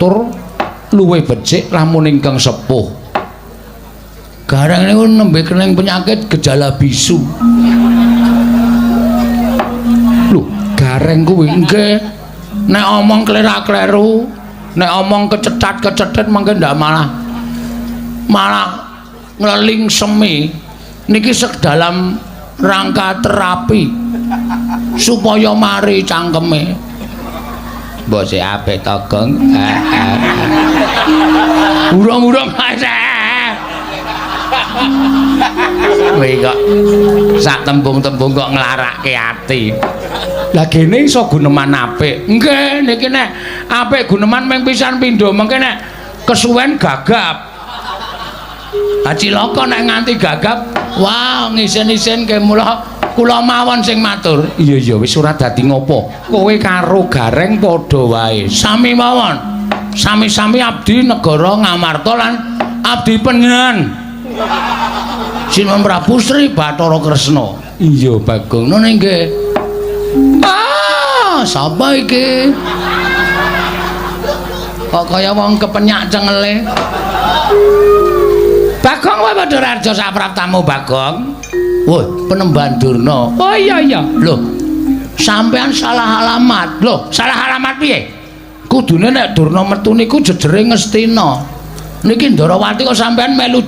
Tur luwih becik lamun ingkang sepuh. Gareng niku nembe keneng penyakit gejala bisu. Lho, gareng kuwi nggih nek omong klera-kleru, nek omong kecetat-kecetit mangke ndak malah malah ngleling semi. Niki sek dalam rangka terapi supaya mari cangkeme. Mbok sik apik to, Gong. Urung-urung kowe kok sak tembung-tembung kok nglarake ati. Lah gene iso guneman apik. Nggih, niki nek apik guneman ming pisan pindho, mengke nek kesuwen gagap. Ha cilaka nek nganti gagap, wah ngisin-isin ke mula kula mawon sing matur. Iya iya wis ora dadi ngopo. Kowe karo Gareng padha wae. Sami mawon. Sami-sami abdi negara Ngamarta lan abdi panjenengan. Sinuwun Prabu Sri Bathara Kresna. Iya Bagong. Ngono nggih. Ah, sapa iki? Kok kaya wong kepenyak cengele. Bagong wae padha raja sapraptamu Bagong. Woi, Penemban Durna. Oh iya iya. Lho, sampean salah alamat. Lho, salah alamat piye? Kudune nek Durna metu niku jejere Ngastina. Niki Ndarawati kok sampean melu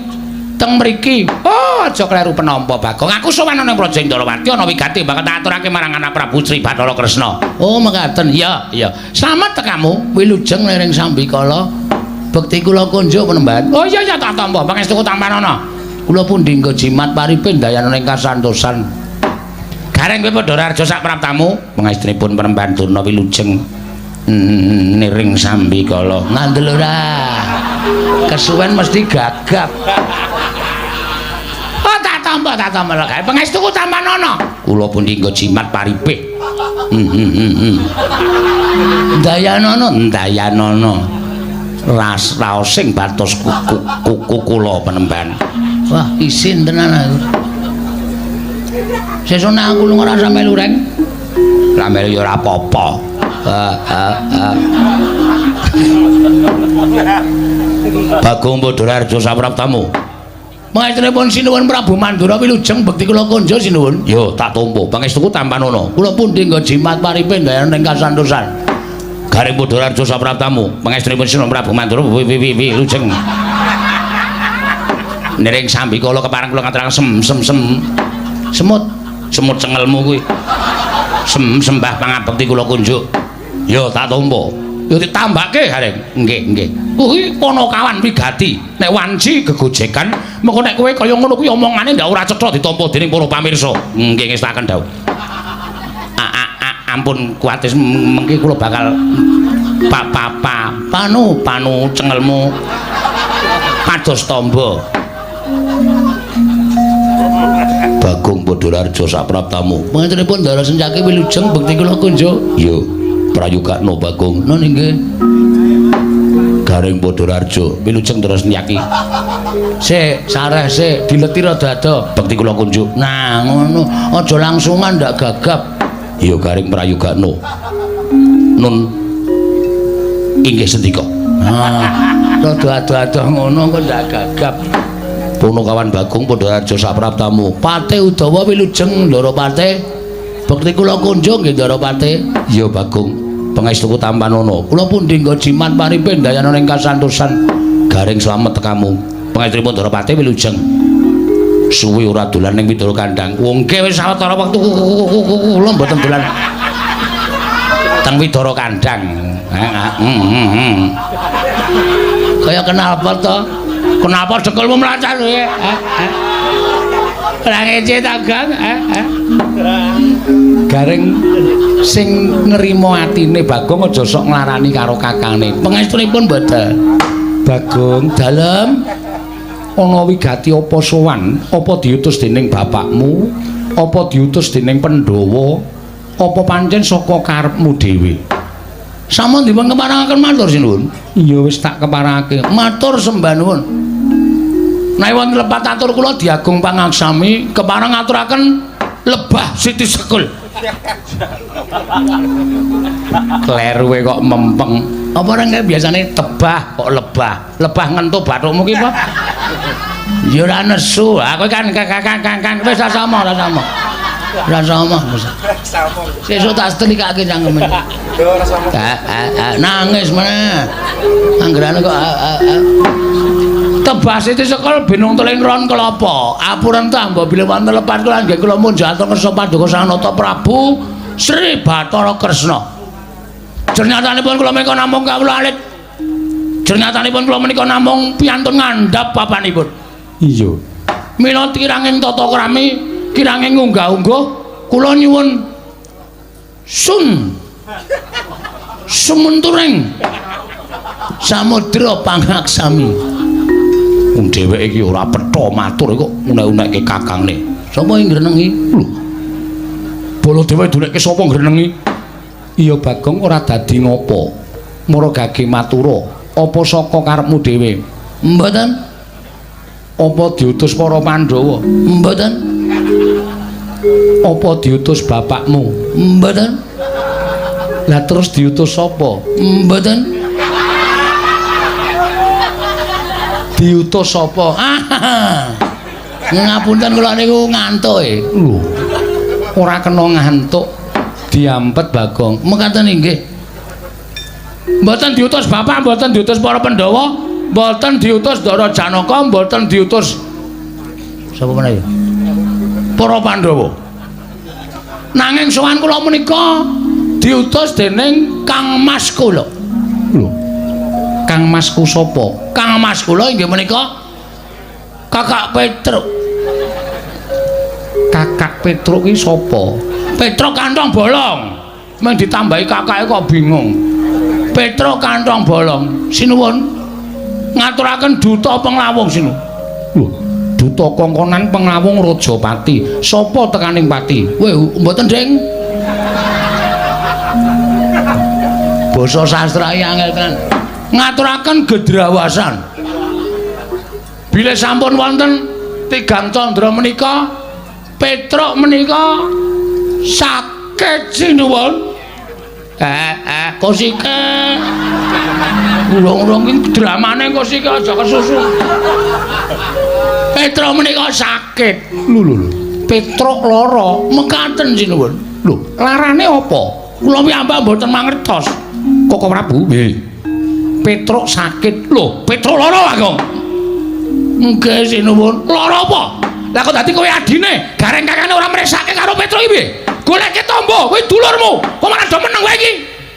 teng mriki. Oh, aja kleru penampa Bagong. Aku sowan ana ing Praja Ndarawati ana wigati bakal tak aturake marang anak Prabu Sri Bathara Kresna. Oh, mekaten. Iya, iya. Slamet tekamu wilujeng liring sambikala. Bekti kula kunjuk Penemban. Oh iya iya tak tampa pangestuku tampanana. Kula pundi nggo jimat paripe ndayana ing kasantosan. Gareng kowe padha raja sak praptamu, pangestunipun Penemban Durna wilujeng niring sambikala. Ngandel ora. Kesuwen mesti gagap. Oh tak tampa lho gawe pangestuku tampanana. Kula pundi nggo jimat paripe. Ndayanana, ndayanana. Ras raosing batos kuku kula Penemban. Wah, isin tenan aku. Sesuk nek aku lunga ora melu reng. Lah melu ya ora apa-apa. Bagong Badararja sapraptamu. Pangestunipun sinuwun Prabu Mandura wilujeng bekti kula kunjuk sinuwun. Yo tak tampa. Pangestuku tampanana. Kula pundi nggo jimat paripe ndayana ing kasantosan. Garing Badararja sapraptamu. Pangestunipun sinuwun Prabu Mandura wilujeng. Niring sambikala kepareng kula ngaturaken sem sem sem. Semut, semut cengelmu kuwi. Sem sembah pangabekti kula kunjuk. Yo tak tampa. Yo ditambahke Gareng. Nggih, nggih. Kuwi panakawan wigati. Nek wanci gegojekan, mengko nek kowe kaya ngono kuwi omongane ndak ora cetha ditampa dening para pamirsa. Nggih ngestaken dawuh. Ampun kuwatir mengki kula bakal pa pa pa panu panu cengelmu pados tamba. Bagong Badararja sapraptamu. Panjenenganipun Ndara Sencaki wilujeng bekti kula kunjuk. Yo prayogakno Bagong. Nun inggih. Gareng Badararja wilujeng Ndara Sencaki. Sik, sareh sik, dileti rada ado. Bekti kula kunjuk. Nah, ngono. Aja langsungan ndak gagap. Iya Garing prayogakno. Nun inggih sendika. Ah, rada ado-ado ngono kok ndak gagap. Punakawan Bagong Badararja sapraptamu. Pate Udawa wilujeng Ndara Pate. Bekti kula kunjung nggih Ndara Pate. Iya Bagong. Pangestuku tampanana. Kula pundi nggo jimat paripe ndayana ing kasantosan. Garing slamet tekamu. Pangestunipun Ndara Pate wilujeng. Suwi ora dolan ning Widara Kandang. Wong nggih wis sawetara wektu kula mboten dolan teng Widara Kandang. Kaya kenapa to? Kenapa cekelmu mlacat kowe? Ora ngece ta, Gang? Gareng sing nrimo atine Bagong aja sok nglarani karo kakangne. Pangestunipun mboten. Bagong dalem ana wigati apa sowan? Apa diutus dening bapakmu? Apa diutus dening Pandhawa? Apa pancen saka karepmu dhewe? Sampun dipun keparengaken matur sinuwun. Iya wis tak keparengake. Matur sembah nuwun. Nek wonten lepat atur kula diagung pangaksami kepareng ngaturaken lebah Siti Sekul. Kleruwe kok mempeng. Apa ora kae biasane tebah kok lebah. Lebah ngentuk bathukmu ki apa? Ya ora nesu. Aku kan kan wis ora sama, ora sama. Ora sama. Sesuk tak setelikake cangkeme. Yo ora sama. Nangis meneh. Anggerane kok Tebah siti sekol binung teling ron kelapa. Apurentah mbok bilih wonten lepat kula nggih kula munjat kersa paduka Sang Nata Prabu Sri Bathara Kresna. Jernyatanipun kula menika namung kawula alit. Jernyatanipun kula menika namung piyantun ngandhap papanipun. Iya. Mila kiranging tata krami, kiranging unggah-ungguh kula nyuwun sun sumenturing samudra pangaksami. Wong dheweke iki ora petha matur kok unek-unekke kakangne. Sapa ing ngrenengi? Lho. Baladewa dunekke sapa ngrenengi? Iya Bagong ora dadi ngopo. Mara gage matura, apa saka karepmu dhewe? Mboten. Apa diutus para Pandhawa? Mboten. Apa diutus bapakmu? Mboten. Lah terus diutus sapa? Mboten. Diutus sapa? Ngapunten kula niku ngantuk e. Lho. Ora kena ngantuk. Diampet Bagong. Mekaten inggih. Mboten diutus bapak, mboten diutus para Pandhawa, mboten diutus Ndara Janaka, mboten diutus sapa meneh ya? Para Pandhawa. Nanging sowan kula menika diutus dening Kang Mas kula. Lho. Kang Masku sapa? Kang Mas kula inggih menika Kakak Petruk. Kakak Petruk ki sapa? Petruk kantong bolong. Meng ditambahi kakake kok bingung. Petruk kantong bolong. Sinuwun ngaturaken duta penglawung sinuwun. Lho, duta kongkonan penglawung Rajapati. Sapa tekaning pati? Weh, mboten, Ding. Basa sastra iki angel tenan. Ngaturaken gedrawasan. Bilih sampun wonten tigang candra menika, Petruk menika sakit sinuwun. Kosike. Urung-urung iki dramane kosike aja kesusu. Petruk menika sakit. Lho lho lho. Petruk lara, mekaten sinuwun. Lho, larane apa? Kula piyambak mboten mangertos. Koko Prabu, nggih. Petruk sakit. Lho, Petruk lara, Bagong. Nggih sinuwun. Lara apa? Lah kok dadi kowe adine, gareng kakane ora mresake karo Petruk iki piye? Goleke tombo, kowe dulurmu. Kok malah do meneng kowe iki?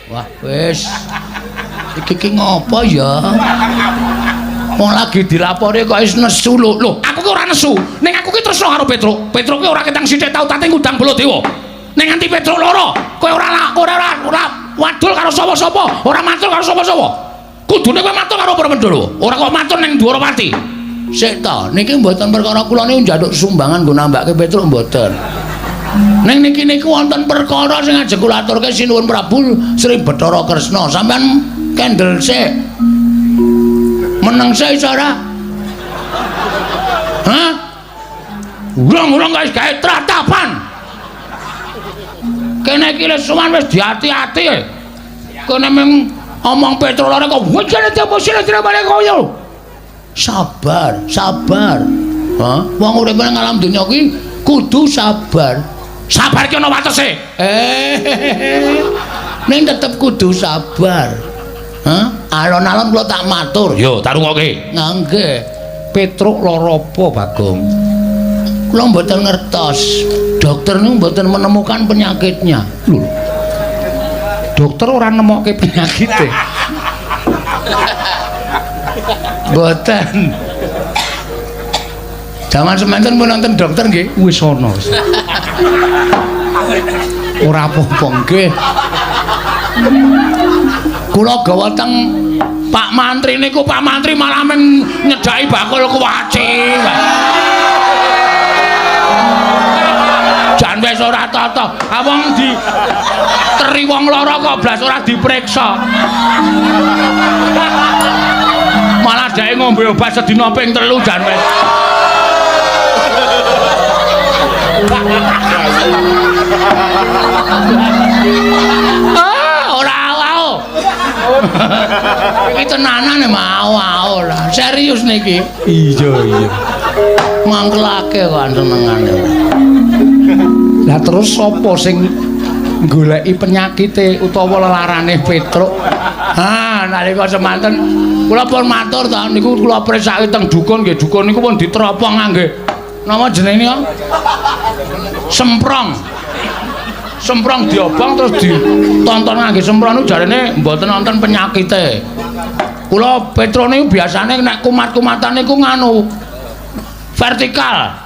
Wah, wis. Iki ki ngopo ya? Wong lagi dilapori kok wis nesu lho. Lho, aku ki ora nesu. Ning aku ki tresno karo Petruk. Petruk ki ora ketang sithik tau tate ngundang Baladewa. Ning nganti Petruk lara, kowe ora ora wadul karo sapa-sapa, ora matur karo sapa-sapa. Kudune kowe matur karo para Pandhawa, ora kok matur ning Dwarawati. Sik ta, niki mboten perkara kula niku njaluk sumbangan nggo nambahke Petruk mboten. Ning niki niku wonten perkara sing ajeng kula aturke sinuwun Prabu Sri Bathara Kresna. Sampeyan kendel sik. Meneng sik iso ora? Hah? Urung-urung kok wis gawe tratapan. Kene iki wis sowan wis diati-ati. Kene mung omong Petruk lara kok wujane tembus balik koyo. Sabar, sabar. Hah? Wong urip nang alam donya kuwi kudu sabar. Sabar ki ana watese. Ning tetep kudu sabar. Hah? Alon-alon kula tak matur. Yo, tak rungokke. Nggih. Petruk lara apa, Bagong? Kula mboten ngertos. Dokter niku mboten menemukan penyakitnya. Lho. Dokter ora nemokke penyakite. Mboten. Jaman semanten pun nonton dokter nggih? Wis ana. Ora apa-apa nggih. Kula gawa teng Pak Mantri niku, Pak Mantri malah men nyedhaki bakul kuwaci. Jan wis ora tata. Ah wong di teri wong lara kok blas ora diperiksa. Malah dhek ngombe obat sedina ping 3 jan wis. Ah, ora au. Iki tenanan mau-mau lah. Serius niki. Iya, iya. Mangkelake kok senengane. Lah terus sapa sing goleki penyakite utawa lelarane Petruk? Ha, nalika semanten kula pun matur ta niku kula presake teng dukun nggih, dukun niku pun diteropong ngangge napa jenenge niku? Semprong. Semprong diobong terus ditonton ngangge semprong niku jarene mboten wonten penyakite. Kula Petruk niku biasane nek kumat-kumatan niku nganu vertikal.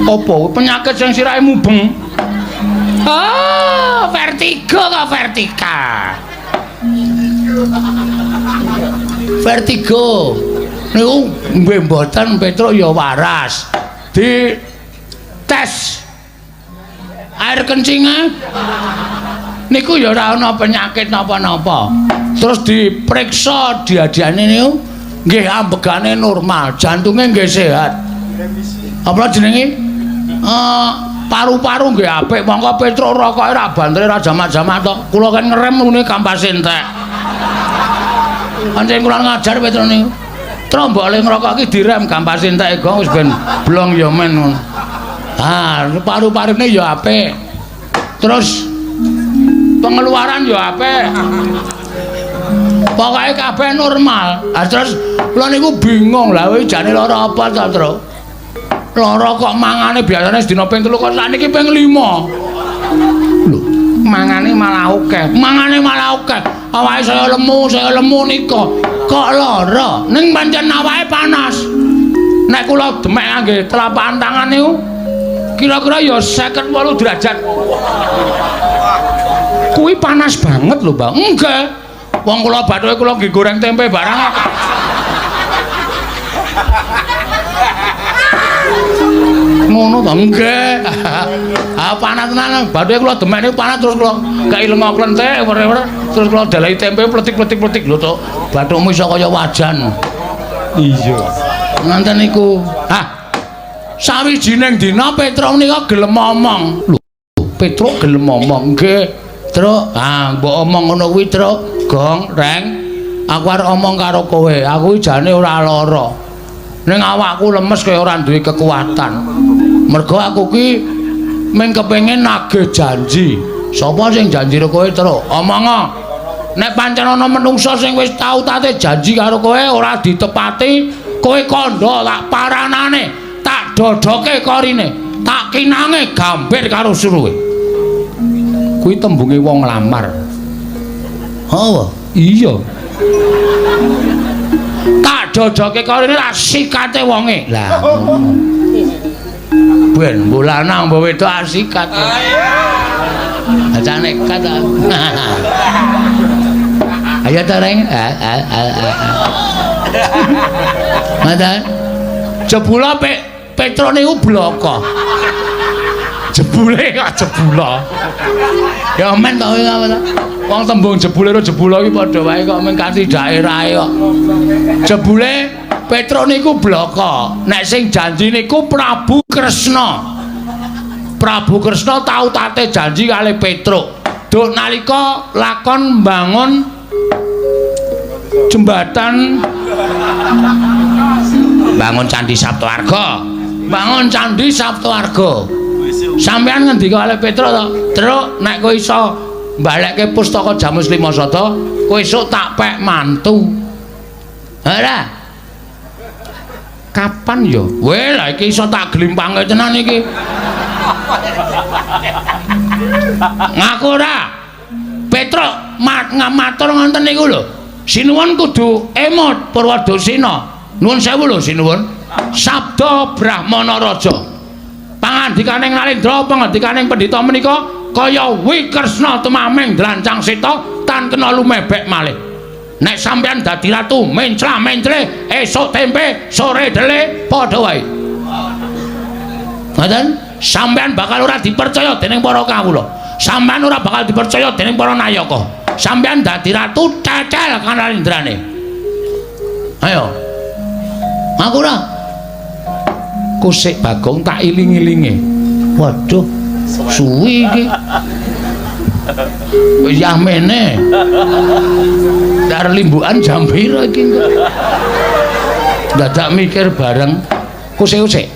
Apa penyakit sing sirahe mubeng? Ah, vertigo kok vertikal. Vertigo. Niku nggih mboten Petruk ya waras. Di tes air kencingnya niku ya ora ana penyakit napa-napa. Terus diperiksa diadiane niku nggih ambegane normal, jantunge nggih sehat. Apa jenenge? Paru-paru nggih apik, mongko Petruk rokoke ra bantere ra jamak-jamak to. Kula kan ngerem ngene kampase entek. Pancen kula ngajar Petruk niku. Truk mbok le ngrokok iki direm kampase entek gong wis ben blong ya men ngono. Ah, paru-parune ya apik. Terus pengeluaran ya apik. Pokoke kabeh normal. Ah terus kula niku bingung lah kowe jane lara apa to, Truk? Lara kok mangane biasane sedina ping 3 kok sakniki ping 5. Lho, mangane malah akeh. Mangane malah akeh. Awake saya lemu nika. Kok lara? Ning pancen awake panas. Nek kula demek ngangge telapak tangan niku kira-kira ya 58 derajat. Kuwi panas banget lho, Mbak. Nggih. Wong kula bathuke kula nggih goreng tempe barang. Ngono to? Nggih. Ah panas tenan. Bathuke kula demek niku panas terus kula kei lenga klenthek wer-wer terus kula dalahi tempe pletik-pletik-pletik lho to. Bathukmu iso kaya wajan. Iya. Nganten niku. Ah. Sawijining dina Petruk nika gelem omong. Lho, Petruk gelem omong. Nggih. Truk, ah mbok omong ngono kuwi, Truk. Gong, Reng. Aku arep omong karo kowe. Aku iki jane ora lara. Ning awakku lemes kaya ora duwe kekuatan. Mergo aku ki mung kepengin nagih janji. Sapa sing janji karo kowe, Truk? Omongo. Nek pancen ana menungsa sing wis tau tate janji karo kowe ora ditepati, kowe kandha tak paranane, tak dodoke korine, tak kinange gambir karo suruhe. Kuwi tembunge wong lamar. Apa? Iya. Tak dodoke korine tak sikate wonge. Lah ngono. Ben mbok lanang mbok wedok sikat. Aja nekat. Ayo ta, Reng. Ngoten. Jebula Petruk niku bloko. Jebule kok jebula. Ya men to kowe apa? Wong tembung jebule karo jebula iki padha wae kok men kanthi daerahe kok. Jebule Petruk niku bloko. Nek sing janji niku Prabu Kresna. Prabu Kresna tau tate janji kali Petruk. Duk nalika lakon mbangun jembatan, bangun Candi Saptawarga. Bangun Candi Saptawarga. Sampeyan ngendika kalih Petruk to, "Truk, nek kowe iso mbalekke pustaka Jamus Lima Sata, kowe esuk tak pek mantu." Ora. Kapan ya? Weh, lah iki iso tak glimpange tenan iki. Ngaku ora? Petruk matur ngoten niku lho. Sinuwun kudu emot Purwadasina. Nuwun sewu lho sinuwun. Sabda Brahmana Raja. Pangandikaning Nalendra, pangandikaning pendhita menika kaya Wikresna tumaming drancang seta tan kena lumebek malih. Nek sampeyan dadi ratu mencla-mencle esuk tempe sore dele padha wae. Ngoten? Sampeyan bakal ora dipercaya dening para kawula. Sampeyan ora bakal dipercaya dening para nayaka. Sampeyan dadi ratu cecel kanalendrane. Ayo. Aku ora. Kusik Bagong tak iling-ilinge. Waduh, suwi iki. Wis yamene. Dar limbukan jam pira iki kok? Dadak mikir bareng Kusik-kusik.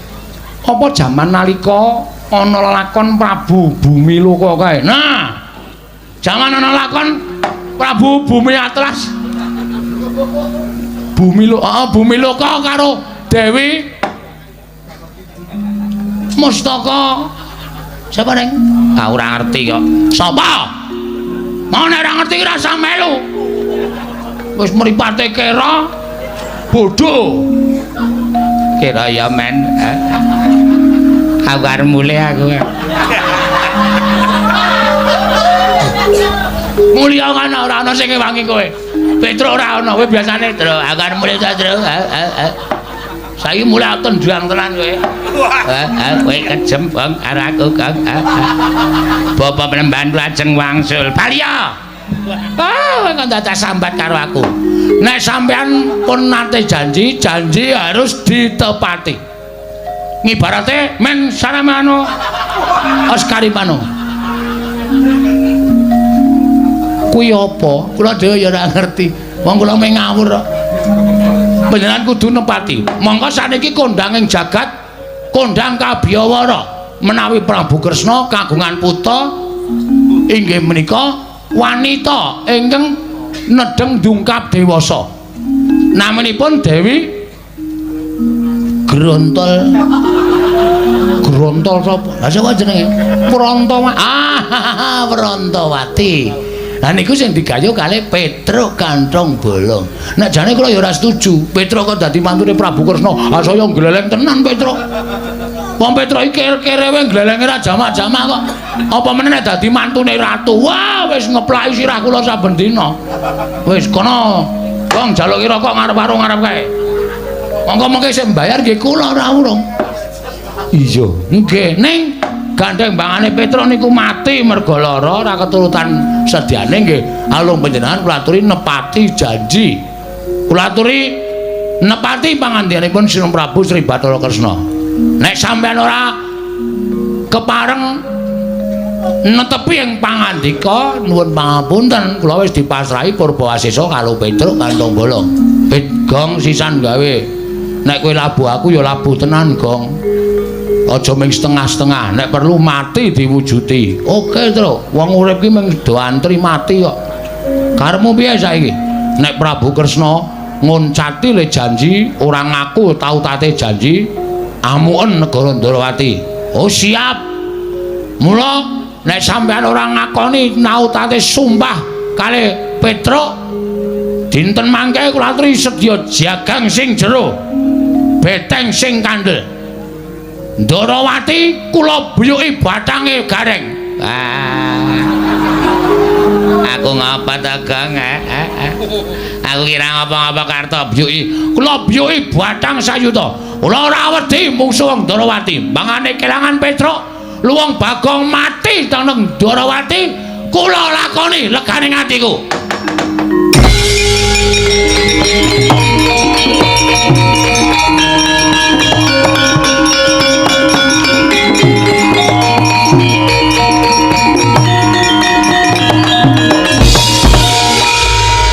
Apa jaman nalika ana lakon Prabu Bumiloka kae? Nah, jaman ana lakon Prabu Bumi Atlas. Bumiloka, Bumiloka karo Dewi Mustaka. Siapa neng? Ah, ora ngerti kok. Sapa? Mau nek ora ngerti ora usah melu. Wis mripate kera bodho. Kira ya men. Aku arep mulih aku. Mulya kan ora ana sing ngewangi kowe. Petruk ora ana, kowe biasane, Tru, aku arep mulih ta, Tru. Saiki mulai tendang tenan kowe. Kowe kejem, Bang, karo aku, Kang. Bapak penemban lajeng wangsul. Baliya. Ah, kowe kok dadak sambat karo aku. Nek sampean pun nate janji, janji harus ditepati. Ngibarate men saramano Oskarimano. Kuwi apa? Kula dhewe ya ora ngerti. Wong kula mung ngawur kok. Panjenengan kudu nepati. Mongko saniki kondang ing jagat, kondang kabiyawara menawi Prabu Kresna kagungan putra inggih menika wanita ingkang nedheng dungkap dewasa. Naminipun Dewi Grontol. Grontol sapa? Lah sapa jenenge? Prantawati. Ah, Prantawati. Lah niku sing digayuh kalih Petruk Kanthong Bolong. Nek jane kula ya ora setuju. Petruk kok dadi mantune Prabu Kresna. Ah saya gleleng tenan Petruk. Wong Petruk iki kere-kerewe glelenge ra jamak-jamak kok. Apa meneh nek dadi mantune ratu. Wah, wis ngeplaki sirah kula saben dina. Wis kono. Wong jaluki rokok ngarep warung ngarep kae. Monggo mengke sing mbayar nggih kula ora urung. Iya, nggih. Ning gandeng bangane Petruk niku mati merga lara ora keturutan sediane nggih. Alung panjenengan kula aturi nepati janji. Kula aturi nepati pangandikanipun Sri Prabu Sri Bathara Kresna. Nek sampeyan ora kepareng netepi ing pangandika nuwun pangapunten kula wis dipasrahi Purbawasesa karo Petruk Kanthong Bolong. Pit gong sisan gawe. Nek kowe labuh aku ya labuh tenan, Gong. Aja ming setengah-setengah, nek perlu mati diwujuti. Oke, Truk. Wong urip ki mung do antri mati kok. Karepmu piye saiki? Nek Prabu Kresna ngoncati le janji, ora ngaku tau tate janji, amuken negara Ndrawati. Oh, siap. Mula nek sampeyan ora ngakoni nautate sumpah kalih Petruk, dinten mangke kula aturi sedya jagang sing jero, beteng sing kandel. Ndrawati kula buyuki bathange Gareng. Ah. Aku ngapa ta, Gong? Aku kira ngapa-ngapa karto buyuki. Kula buyuki bathang sayuta. Kula ora wedi mungsuh wong Ndrawati. Mangane kelangan Petruk, luwung Bagong mati teng Ndrawati, kula lakoni legane atiku.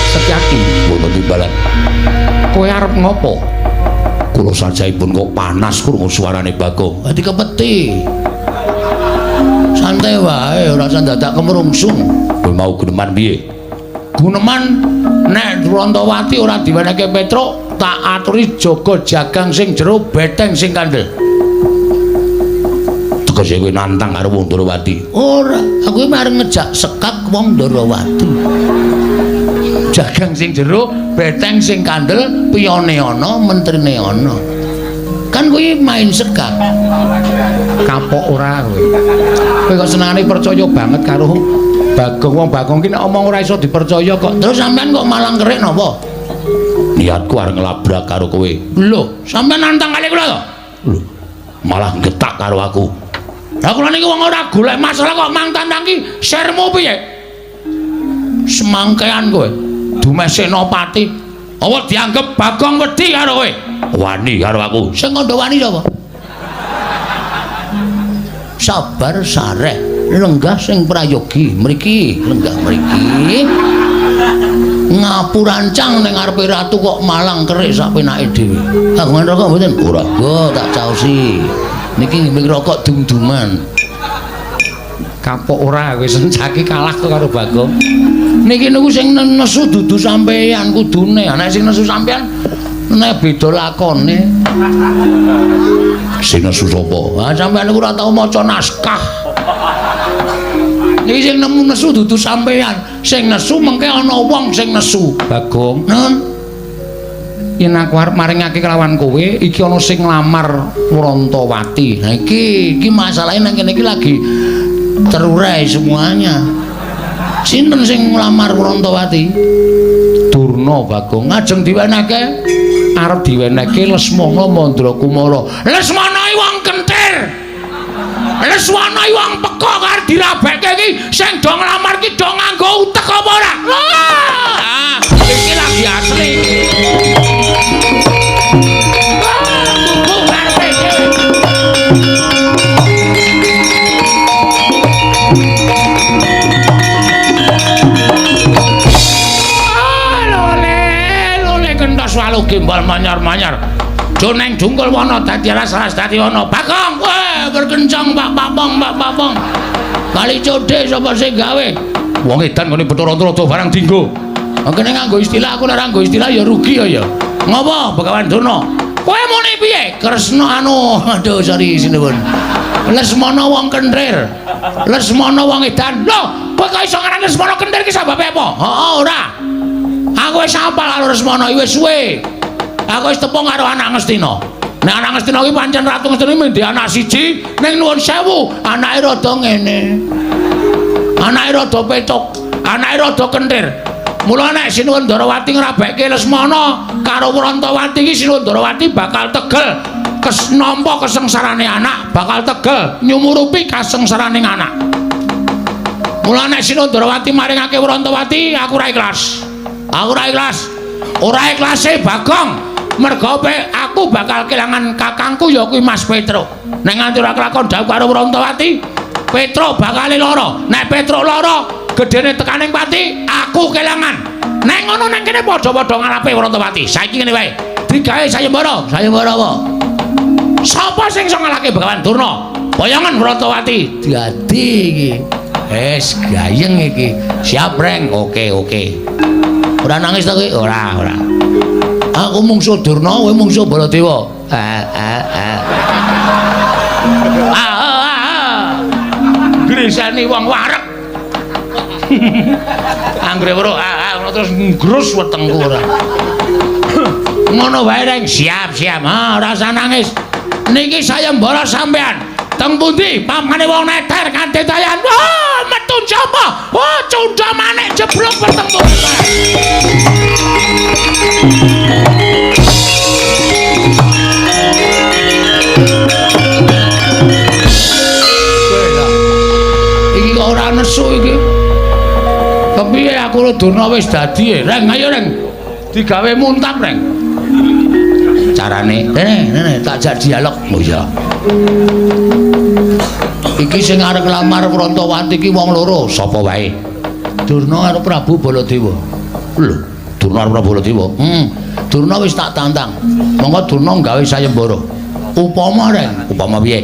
Setyaki wonten timbalan. Kowe arep ngopo? Kula sajaipun kok panas krungu suarane Bagong. Dadi kepeti. Santai wae, ora usah dadak kemrungsung. Kowe mau guneman piye? Guneman nek Prantawati ora diwenehke Petruk, tak aturi jaga jagang sing jero, beteng sing kandel. Tegese kowe nantang karo wong Ndrawati. Ora, aku iki arep ngejak sekak wong Ndrawati. Jagang sing jero, beteng sing kandel, piyone ana, mentrine ana. Kan kuwi main sekak. Kapok ora kowe. Kowe kok senengane percaya banget karo Bagong. Wong Bagong ki nek omong ora iso dipercaya kok. Terus sampean kok malang kerik napa? Niatku arep nglabrak karo kowe. Lho, sampean nantang kali kula to? Lho, malah getak karo aku. Lah kula niki wong ora golek masalah kok mang tantang ki sermu piye? Semangkean kowe. Dumeh Senopati. Apa dianggep Bagong wedi karo kowe? Wani karo aku. Sing kandha wani sapa? Sabar sareh. Lenggah sing prayogi mriki, lenggah mriki. Ngapurancang ning ngarepe ratu kok malang kerik sak penake dhewe. Kagungan rokok mboten? Ora. Go tak caosi. Niki nggih rokok dum-duman. Kapok ora kowe Sencaki kalah kok karo Bagong. Niki niku sing nesu dudu sampeyan kudune. Nek sing nesu sampeyan nek beda lakone. Sing nesu sapa? Ha sampeyan niku ora tau maca naskah. Niki sing nemu nesu dudu sampeyan. Sing nesu mengke ana wong sing nesu. Bagong, Nun, yen aku arep maringake kelawan kowe, iki ana sing nglamar Wrontowati. Nah iki masalahe nang kene iki lagi terurai semuanya. Sinten sing nglamar Wrontowati? Durna Bagong. Ngajeng diwenehke? Arep diwenehke Lesmana Mandrakumara. Lesmana iki wong kentir. Lesmana iki wong pekok arep dirabekke iki sing do nglamar iki do nganggo utek apa ora? Ah, iki lagi asli. Wah, karepe dhewe. Ah, lole, lole kentos walu gembol manyar-manyar. Joneng jungkul wana dadi alas-alas dadi wana. Bagong, weh berkencang Pak Papong, Pak Papong. Kali codhe sapa sing gawe? Wong edan ngene Bathara Antarada barang dinggo. Kene nganggo istilah, aku nek ora nganggo istilah ya rugi ya ya. Ngopo Begawan Durna? Kowe muni piye? Kresna anu, aduh sorry sinuwun. Lesmana wong kenthir. Lesmana wong edan. Lho, kowe kok iso ngarani Lesmana kenthir ki sababe apa? Heeh, ora. Aku wis hafal karo Lesmana iki wis suwe. Aku wis tepung karo anak Ngastina. Nek anak Ngastina ki pancen Ratu Ngastina mendhi anak siji ning nuwun sewu, anake rada ngene. Anake rada petuk, anake rada kenthir. Mula nek Sinuwun Ndarawati ngrabekke Lesmana karo Wrontowati iki Sinuwun Ndarawati bakal tegel nampa kesengsarane anak, bakal tegel nyumurupi kasengsarane anak. Mula nek Sinuwun Ndarawati maringake Wrontowati, aku ora ikhlas. Aku ora ikhlas. Ora ikhlase Bagong. Mergo aku bakal kelangan kakangku ya kuwi Mas Petruk. Nek nganti ora kelakon dhawuh karo Wrontowati, Petruk bakal lara. Nek Petruk lara, gedene tekaning pati, aku kelangan. Nek ngono nang kene padha-padha ngalape Wrontowati. Saiki ngene wae. Digawe sayembara. Sayembara apa? Sapa sing iso ngalahke Begawan Durna? Boyongan Wrontowati. Dadi iki. Wis gayeng iki. Siap, Reng. Oke, oke. Ora nangis ta kowe? Ora, ora. Aku mungsuh Durna, kowe mungsuh Baladewa. Ah, ah, ah. Ah, ah, ah. Grisani wong wareg. Anggere weruh ah, ah, terus nggrus wetengku ora. Ngono wae, Reng. Siap, siap. Ah, ora usah nangis. Niki sayembara sampean. Teng pundi pamane wong neter kanthi tayan. Wah, metu sapa? Wah, cundha manik jeblok wetengku. Iki kok ora nesu iki. Kepiye aku Durna wis dadi, Reng, ayo Reng. Digawe muntap, Reng. Carane, rene, rene tak jak dialog. Oh iya. Iki sing arep nglamar Wrontowati iki wong loro, sapa wae? Durna karo Prabu Baladewa. Lho, Durna karo Prabu Baladewa. Durna wis tak tantang. Monggo Durna gawe sayembara. Upama, Reng, upama piye?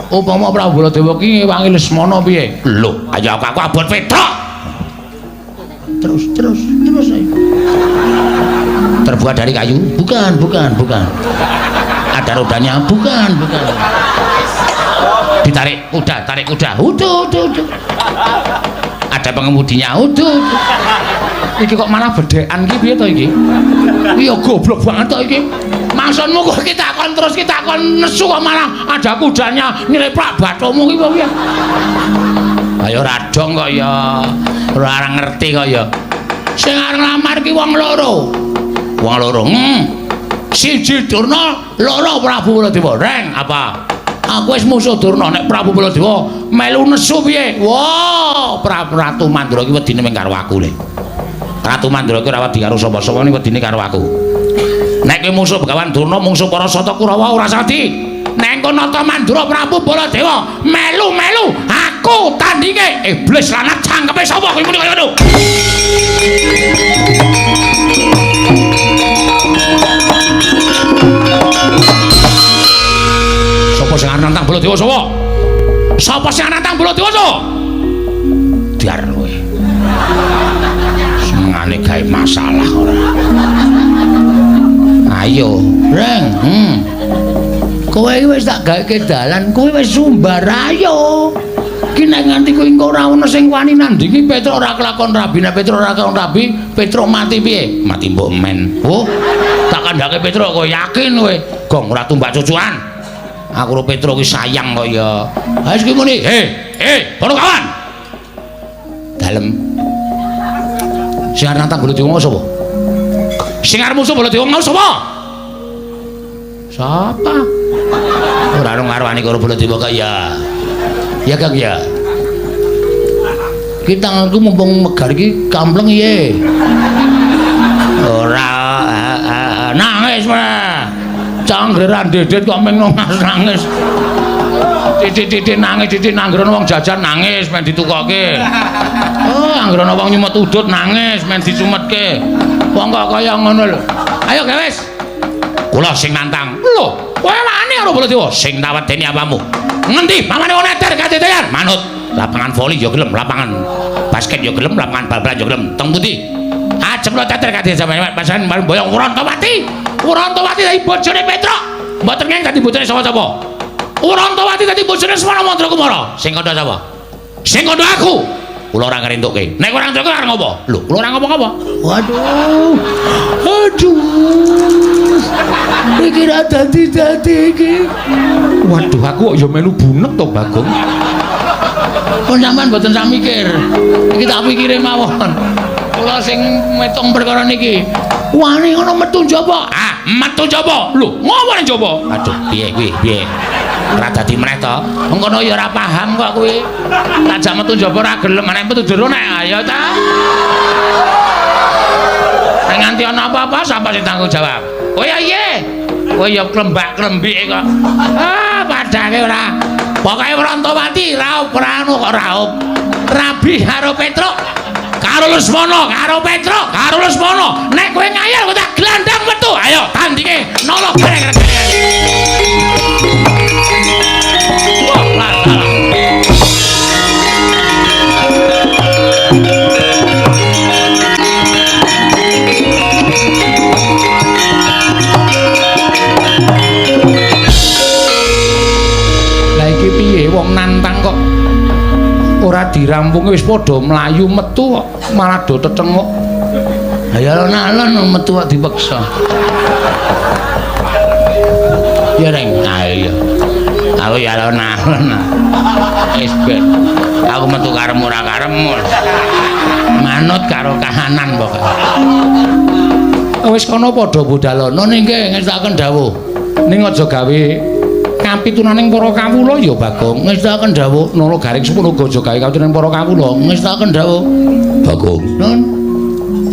Upama Prabu Baladewa ki ngewangi Lesmana piye? Lho, ayo aku abot Petruk. Terus, terus, terus ayo. Terbuat dari kayu? Bukan, bukan, bukan. Ada rodanya? Bukan, bukan. Ditarik kuda, tarik kuda. Uduh, uduh, uduh. Ada pengemudinya? Uduh, uduh. Iki kok malah bedhekan iki piye to iki? Iya goblok banget to iki. Maksudmu kok kita kon terus kita kon nesu kok malah ada kudanya nyeleplak bathumu ki piye? Ayo radong kok ya. Ora ngerti kok ya. Sing arep nglamar ki wong loro. Wong loro. Siji Durna, loro Prabu Baladewa. Reng, apa? Aku wis musuh Durna, nek Prabu Baladewa melu nesu piye? Wah, Prabu Ratu Mandura ki wedine mung karo aku le. Ratu Mandura ki ora wedi karo sapa-sapa, ning wedine karo aku. Nek kowe musuh Begawan Durna, mungsuh para Sata Kurawa ora sadi. Nek engko nata Mandura Prabu Baladewa melu-melu, aku Aku tandinge iblis lanang cangkeme sapa kowe muni kaya ngono. Sapa sing arep nantang Baladewa sapa? Sapa sing arep nantang Baladewa sapa? Diar kowe. Senengane gawe masalah ora. Ayo, Reng. Kowe iki wis tak gaweke dalan, kowe wis sumbar ayo. Ki nek nganti kowe engko ora ono sing wani nandingi Petruk ora kelakon rabi, nek Petruk ora kelakon rabi, Petruk mati piye? Mati mbok men. Oh, tak kandhake Petruk kowe yakin kowe. Gong ora tumbak cucuan. Aku karo Petruk ki sayang kok ya. Ha wis ki muni, "He, para kawan." Dalem. Sing arep nantang Baladewa sapa? Sing arep musuh Baladewa mau sapa? Sapa? Ora ono ngarwani karo Baladewa kaya. Ya Kang ya. Ki tanganku mumpung megar iki kampleng piye? Ora nangis mah. Canggeran dedet kok meng nangis. Titik-titik nangis, titik nanggrono wong jajan nangis men ditukoke. Oh, anggrono wong nyumet udut nangis men dicumetke. Wong kok kaya ngono lho. Ayo gewes. Kula sing nantang. Lho, kowe wani karo Baladewa? Sing tak wedeni apamu? Ngendi pamane wong eter katetean? Manut. Lapangan voli ya gelem, lapangan basket ya gelem, lapangan bal-balan ya gelem. Teng pundi? Ajeng kula teter katetean sampeyan pasangan marang boyong Wurontowati. Wurontowati dadi bojone Petruk. Mboten ngeng dadi bojone sapa-sapa. Wurontowati dadi bojone Semana Mandrakumara. Sing kandha sapa? Sing kandha aku. Kula ora ngrentukke. Nek ora ngrentukke arep ngopo? Lho, kula ora ngopo-ngopo. Waduh. Aduh. Iki ra dadi-dadi iki. Waduh, aku kok ya melu bunek to, Bagong. Kok sampean mboten sak mikir. Iki tak pikire mawon. Kula sing metung perkara niki. Wani ngono metu njaba. Ah, metu njaba. Lho, ngopo ning njaba? Aduh, piye kuwi? Piye? Ora dadi meneh to. Mengkono ya ora paham kok kuwi. Tak metu njaba ora gelem, nek metu jero nek ayo ta. Nek nganti ana apa-apa sapa sing tanggung jawab? Oh ya iya. Kowe ya klembak-klembike kok. Ah, padake ora. Pokoke Wurontowati raup ora kok raup. Rabi karo Petruk. Karo Lesmana, karo Petruk, karo Lesmana. Nek kowe ngayal kowe tak glandang metu. Ayo tandinge nolo gareng. Wah, lah. Lah iki piye wong nantang kok ora dirampungi wis padha mlayu metu kok malah do tetenguk. Lah ya alon-alon metu kok dipeksa. Ya Reng, ayo. Aku ya alon-alon. Wis ben. Aku metu karepmu ora karepmu. Manut karo kahanan pokoke. Wis kono padha budalono nggih ngestakaken dawuh. Ning aja gawe kapitunaning para kawula ya Bagong. Ngestakaken dawuh. Nala garing semono uga aja gawe kapitunaning para kawula. Ngestakaken dawuh. Bagong. Nun.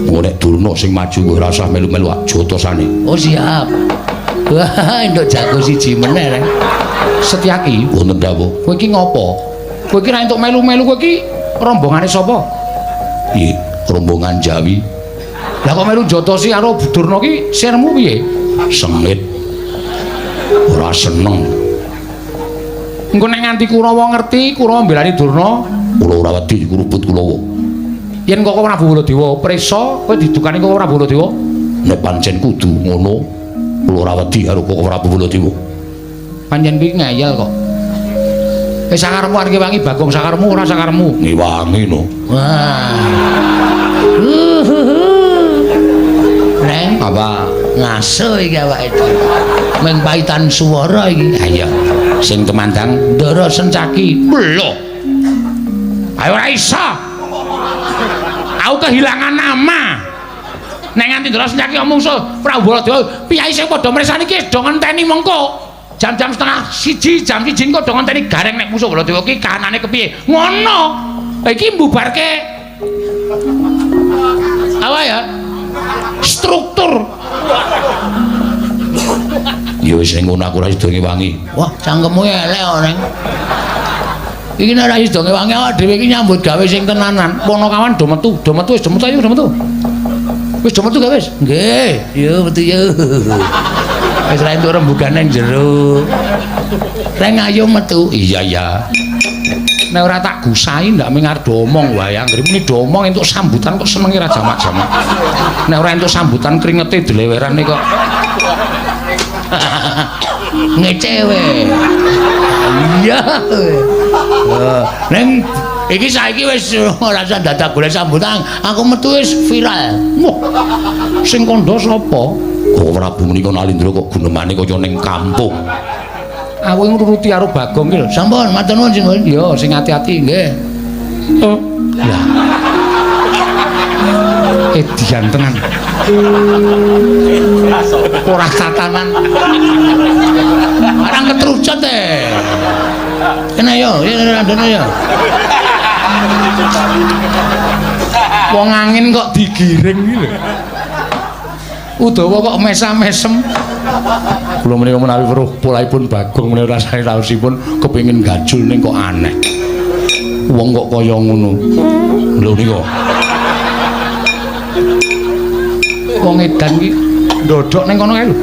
Engko nek Durna sing maju kowe ora usah melu-melu jotosane. Oh siap. Wah, entuk jago siji meneh Reng. Setyaki wonten dawuh. Kowe iki ngopo? Kowe iki ra entuk melu-melu, kowe iki rombongane sapa? Iya, rombongan Jawi. Lah kok melu jotosi karo Durna ki sirmu piye? Sengit. Ora seneng. Engko nek nganti Kurawa ngerti, Kurawa mbelani Durna, kula ora wedi kurubut Kurawa. Yen kok Prabu Baladewa prisa, kowe didukani kok Prabu Baladewa? Nek pancen kudu ngono, kula ora wedi karo kok Prabu Baladewa. Pancen kuwi ngeyel kok. Wis sakarepmu arep ngewangi Bagong, sakarepmu ora sakarepmu. Ngewangi no. Wah. Reng, apa? Ngaso iki awake dhewe. Meng paitan swara iki. Ha iya. Sing tumandang Ndara Sencaki. Lho. Ayo ora iso. Aku kehilangan nama. Nek nganti Ndara Sencaki mungsuh Prabu Baladewa, piyai sing padha mresani iki do ngenteni mengko. Jam-jam 12:30, jam 1 engko do ngenteni gareng nek musuh Baladewa ki kahanane kepiye. Ngono. Lah iki mbubarke apa ya? Struktur. Ya wis ning ngono aku ora sida ngewangi. Wah, cangkemmu elek kok, Neng. Iki nek ora sida ngewangi awak dhewe iki nyambut gawe sing tenanan. Ponokawan do metu, do metu wis do metu ayo do metu. Wis do metu gak wis? Nggih, yo metu yo. Wis ra entuk rembugane jero. Reng ayo metu. Iya ya. Nek ora tak gusai ndak ming arep omong wae. Anggere muni do omong entuk sambutan kok senenge ra jamak-jamak. Nek ora entuk sambutan kringete dlewerane kok. Ngece we. Iya. Ning iki saiki wis ora usah dadak golek sambutan, aku metu wis viral. Wah. Sing kandha sapa? Oh, Prabu menika Nalindra kok gunemane kaya ning kampung. Aku ngruruti karo Bagong ki lho. Sampun, matur nuwun sing. Ya, sing ati-ati nggih. Oh. Lah. Edian tenan. Ora tatanan. Barang ketrucut e. Kena yo, ya randone yo. Wong angin kok digiring iki lho. Udawa kok mesam-mesem. Kula menika menawi weruh polahipun Bagong menika rasane raosipun kepengin gajul ning kok aneh. Wong kok kaya ngono. Lho nika. Wong edan iki ndodhok ning kono kae lho.